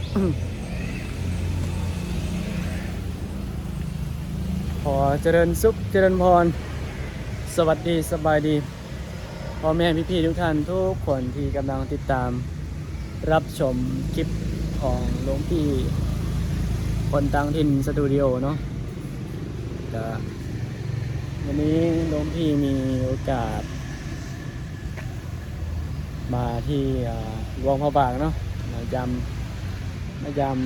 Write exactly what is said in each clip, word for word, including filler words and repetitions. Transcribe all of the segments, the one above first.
ขอเจริญสุขเจริญพร สวัสดีสบายดี พ่อแม่พี่ๆทุกท่านทุกคนที่กำลังติดตามรับชมคลิปของหลวงพี่คนต่างถิ่นสตูดิโอเนาะ ก็วันนี้หลวงพี่มีโอกาส มาที่อ่าหลวงพระบางเนาะ มายามมายาม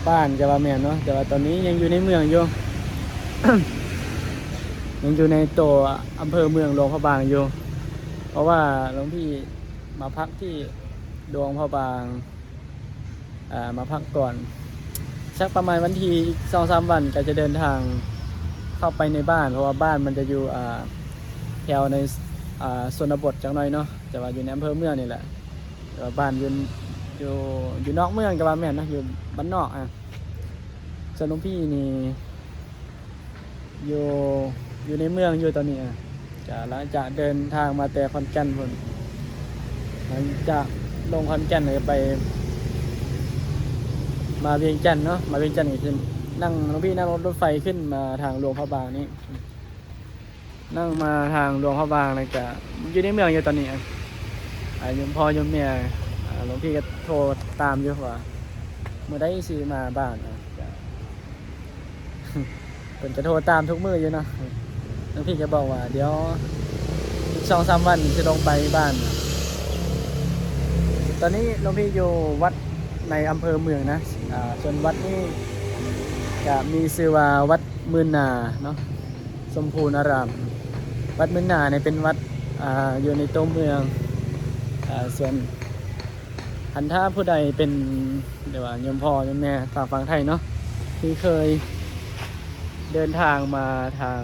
บ้านจะว่าแม่นเนาะ แต่ว่าตอนนี้ยังอยู่ในเมืองอยู่ ยังอยู่ในตัวอำเภอเมืองหลวงพระบางอยู่ เพราะว่าหลวงพี่มาพักที่หลวงพระบาง อ่ามาพักก่อน สักประมาณวันที่อีกสองสามวันก็จะเดินทางเข้าไปในบ้าน เพราะว่าบ้านมันจะอยู่อ่าแถวในอ่าชนบทจักหน่อยเนาะ แต่ว่าอยู่ในอำเภอเมืองนี่แหละ แต่ว่าบ้านอยู่อยู่อยู่นอกเมืองก็ว่าแม่นเนาะ อยู่บ้านนอกอ่ะ ส่วนหลวงพี่นี่ อยู่อยู่ในเมืองอยู่ตอนนี้อ่ะ จะหลังจากเดินทางมาแต่ขอนแก่นพุ้น หลังจากลงขอนแก่นก็ไป มาเวียงจันทน์เนาะ มาเวียงจันทน์ก็ขึ้น นั่งหลวงพี่นั่งรถไฟขึ้นมาทางหลวงพระบางนี่ นั่งมาทางหลวงพระบางแล้วก็อยู่ในเมืองอยู่ตอนนี้อ่ะ อ่าโยมพ่อโยมแม่อ่าหลวงพี่ก็โทรตามอยู่ว่ามื้อใดสิมาบ้านอ่ะ ก็ เพิ่นก็โทรตามทุกมื้ออยู่เนาะ หลวงพี่ก็บอกว่าเดี๋ยวอีกสองสามวันสิลงไปบ้าน ตอนนี้หลวงพี่อยู่วัดในอำเภอเมืองนะ อ่า ส่วนวัดนี่ก็มีชื่อว่าวัดหมื่นนาเนาะ สมภูนอาราม วัดหมื่นนาเนี่ยเป็นวัด อ่า อยู่ในตัวเมือง อ่า ส่วน คันถ้าผู้ใดเป็น เดี๋ยวว่าโยมพ่อโยมแม่ทางฝั่งไทยเนาะ ที่เคยเดินทางมาทาง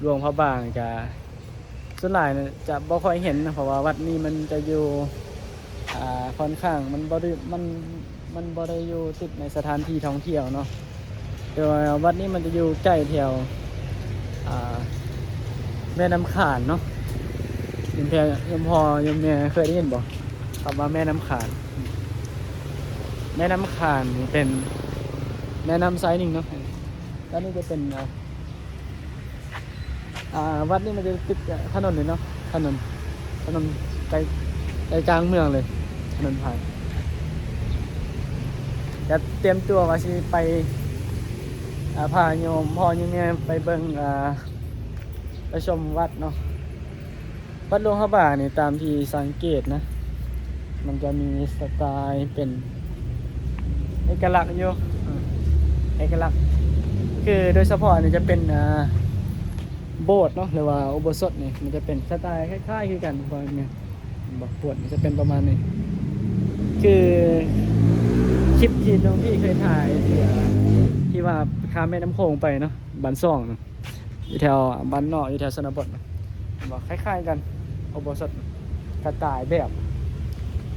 หลวงพระบางจะ ส่วนหลายน่ะจะบ่ค่อยเห็นนะ เพราะว่าวัดนี้มันจะอยู่ อ่า ค่อนข้างมันบ่ได้ มัน มันบ่ได้อยู่ติดในสถานที่ท่องเที่ยวเนาะ แต่ว่าวัดนี้มันจะอยู่ใกล้แถว อ่า แม่น้ำขานเนาะ โยมแพ โยมพ่อโยมแม่เคยได้ยินบ่ คำว่าแม่น้ำขาน แม่น้ำขานนี่เป็นแม่น้ำสายหนึ่งเนาะ แล้วนี่จะเป็น อ่า อ่า วัดนี่มันจะติดกับถนนเลยเนาะ ถนน ถนนใจ ใจกลางเมืองเลย ถนนผ่าน จะเตรียมตัวว่าสิไป อ่า พาโยมพ่อโยมแม่ไปเบิ่ง อ่า ไปชมวัดเนาะ วัดหลวงพระบางนี่ตามที่สังเกตนะ มันจะมีสไตล์เป็นเอกลักษณ์อยู่ อ่า เอกลักษณ์ คือโดยเฉพาะอันนี้จะเป็น อ่า โบสถ์เนาะ หรือว่าอุโบสถนี่ มันจะเป็นสไตล์คล้ายๆคือกัน เพราะเนี่ย บอกโบสถ์มันจะเป็นประมาณนี้ คือคลิปที่หลวงพี่เคยถ่ายที่ อ่า ที่ว่าข้ามแม่น้ำโขงไปเนาะ บ้านซ่องเนาะ อยู่แถวบ้านนอก อยู่แถวชนบทนะ บอกคล้ายๆกัน อุโบสถกระต่ายแบบ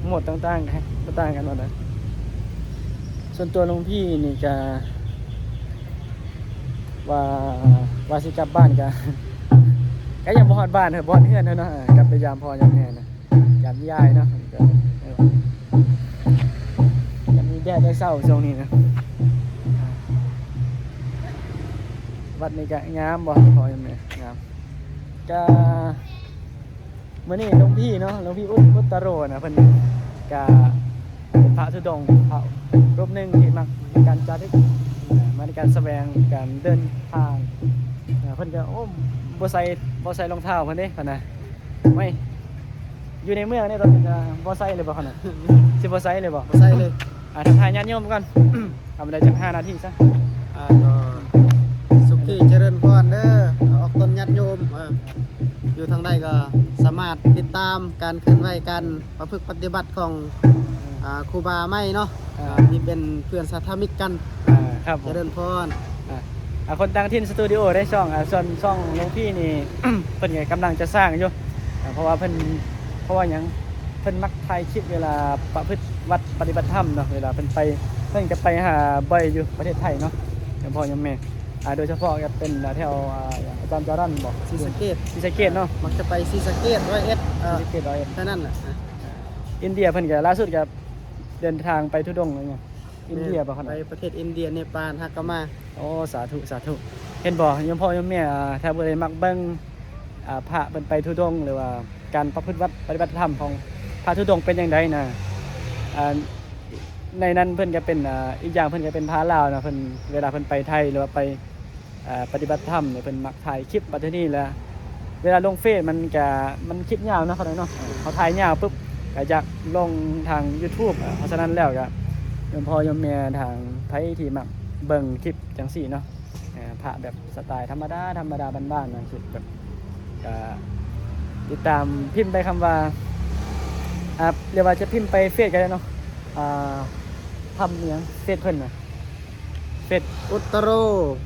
หมดต่างๆกัน ต่างกันหมดนะ ส่วนตัวหลวงพี่นี่ก็ ว่า ว่าสิกลับบ้านก็ ก็ยังบ่ฮอดบ้านเด้อ บ่ฮอดเฮือนเด้อเนาะ เออ กลับไปยามพ่อยามแม่นะ ยามยายเนาะ ก็ เออ ก็มีแดดได้เช้าช่วงนี้นะ วัดนี้ก็งามบ่ พ่อยามแม่ งาม ก็ มื้อนี้หลวงพี่เนาะ หลวงพี่อุต อุตตโรนะ เพิ่นก็เป็นพระธุดงค์ พระรูปหนึ่งที่มักในการจาริก อ่า มาในการแสวง การเดินทาง อ่า เพิ่นก็ โอ้ บ่ใส่ บ่ใส่รองเท้าเพิ่นเด้ เพิ่นนะ ไม่ อยู่ในเมืองนี่ตอนนี้ก็บ่ใส่เลยบ่ เพิ่นนะ สิบ่ใส่เลยบ่ บ่ใส่เลย อ่า ทักทายญาติโยมก่อน เอาไปได้จักห้านาทีซะ อ่า ก็สุขีเจริญพรเด้อ ออกตนญาติโยม อ่า อยู่ทางใดก็สามารถติดตามการเคลื่อนไหว การประพฤติปฏิบัติของ อ่า ครูบาใหม่เนาะ อ่า อ่า ที่เป็นเพื่อนสาธมิกกัน อ่า ครับผม เจริญพร อ่า อ่า คนต่างถิ่นสตูดิโอได้ช่อง อ่า ส่วนช่องหลวงพี่นี่ เพิ่นก็กำลังจะสร้างอยู่ อ่า เพราะว่าเพิ่น เพราะว่าหยัง เพิ่นมักถ่ายคลิปเวลาประพฤติวัดปฏิบัติธรรมเนาะ เวลาเพิ่นไป เพิ่นจะไปหาบ่อยอยู่ประเทศไทยเนาะ โยมพ่อโยมแม่ อ่า โดยเฉพาะก็เป็นแถว อ่า อาจารย์จารันบอก ศรีสะเกษ ศรีสะเกษเนาะ มักจะไปศรีสะเกษ ร้อยเอ็ด เอ่อ ศรีสะเกษ ร้อยเอ็ด แค่นั้นแหละ อินเดียเพิ่นก็ล่าสุดก็ เดินทางไปธุดงค์อะไรเงี้ย อินเดียบ่ครับ ไปประเทศอินเดีย เนปาล หากก็มา โอ้ สาธุ สาธุ เห็นบ่ โยมพ่อโยมแม่ อ่า ถ้าผู้ใดมักเบิ่ง อ่า พระเพิ่นไปธุดงค์ หรือว่าการประพฤติวัตรปฏิบัติธรรมของพระธุดงค์เป็นจั่งใดนะ อ่า ในนั้นเพิ่นก็เป็น อ่า อีกอย่างเพิ่นก็เป็นพระลาวนะ เพิ่น เวลาเพิ่นไปไทย หรือว่าไป อ่า ปฏิบัติธรรมเนี่ย เพิ่นมักถ่ายคลิป บัดทีนี้แหละ เวลาลงเฟซมันก็ มันคลิปยาวเนาะ เขาเนาะ เขาถ่ายยาวปุ๊บ ก็อยากลงทาง YouTube อ่ะ เพราะฉะนั้นแล้วก็ โยมพ่อโยมแม่ทางไผที่มักเบิ่งคลิปจั่งซี้เนาะ อ่า พระแบบสไตล์ธรรมดา ธรรมดา บ้านๆ นะ คือแบบ ก็ติดตาม พิมพ์ไปคำว่า อ่า เรียกว่าจะพิมพ์ไปเฟซก็ได้เนาะ อ่า ธรรมอิหยัง เฟซเพิ่นน่ะ เฟซ อุตตโร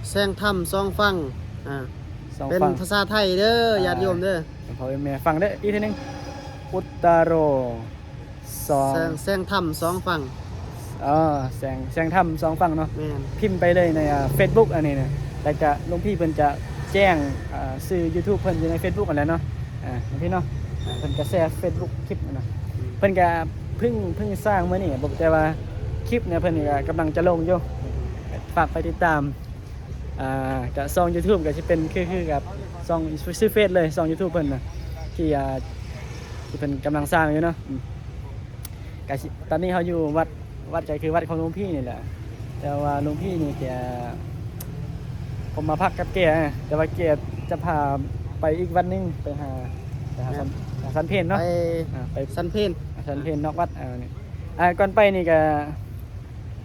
แสงธรรมสองฝั่ง อ่า สอง เป็น ฝั่ง ภาษาไทยเด้อ อ่า ญาติโยมเด้อ โยมพ่อโยมแม่ฟังเด้อ อีกทีหนึง อุตตโร สอง แสง แสงธรรมสองฝั่ง เออ แสง แสงธรรมสองฝั่งเนาะ แม่น พิมพ์ไปเลยใน อ่า Facebook อันนี้นะ แล้วก็หลวงพี่เพิ่นจะแจ้ง อ่า ชื่อ YouTube เพิ่นอยู่ใน Facebook นั่นแหละเนาะ อ่า หลวงพี่เนาะ อ่า เพิ่นก็แชร์ Facebook คลิปนั่นนะ เพิ่นก็เพิ่ง เพิ่งสร้างมื้อนี้ แต่ว่าคลิปเนี่ยเพิ่นก็กำลังจะลงอยู่ ฝากไปติดตาม อ่า ก็ช่อง YouTube ก็สิเป็นคือ คือกับช่อง ชื่อเฟซเลย ช่อง YouTube เพิ่นน่ะ ที่ อ่า ที่เพิ่นกำลังสร้างอยู่เนาะ อืม ก็สิ ตอนนี้เขาอยู่วัด วัดก็คือวัดของหลวงพี่นี่แหละ แต่ว่าหลวงพี่นี่แก ผมมาพักกับแกนะ แต่ว่าแกจะพาไปอีกวัดหนึ่ง ไปหา ไปหาสัน หาสันเพลเนาะ ไป อ่า ไป สันเพล สันเพลนอกวัด อ่า นี่ อ่า ก่อนไปนี่ก็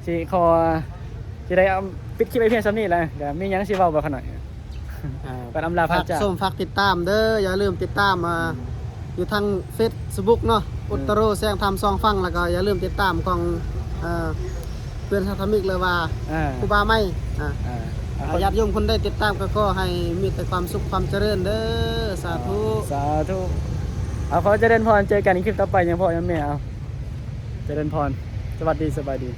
สิขอ สิได้เอาปิดคลิปไปเพียงส่ำนี้แหละ ก็มีหยังสิเว้าบ่ขะน้อย อ่า ก่อนอำลาพระจาก ฝากชม ฝากติดตามเด้อ อย่าลืมติดตาม อ่า อยู่ทาง Facebook เนาะ อุตตโร แสงธรรมสองฝั่ง แล้วก็อย่าลืมติดตามของ อ่า เพื่อนสาธมิกเลยว่า อ่า ครูบาไม้ อ่า อ่า อ่า ญาติโยมคนใดติดตามก็ขอให้มีแต่ความสุขความเจริญเด้อ สาธุ สาธุ เอา ขอเจริญพร เจอกันในคลิปต่อไป โยมพ่อโยมแม่ เอา เจริญพร สวัสดี สบายดี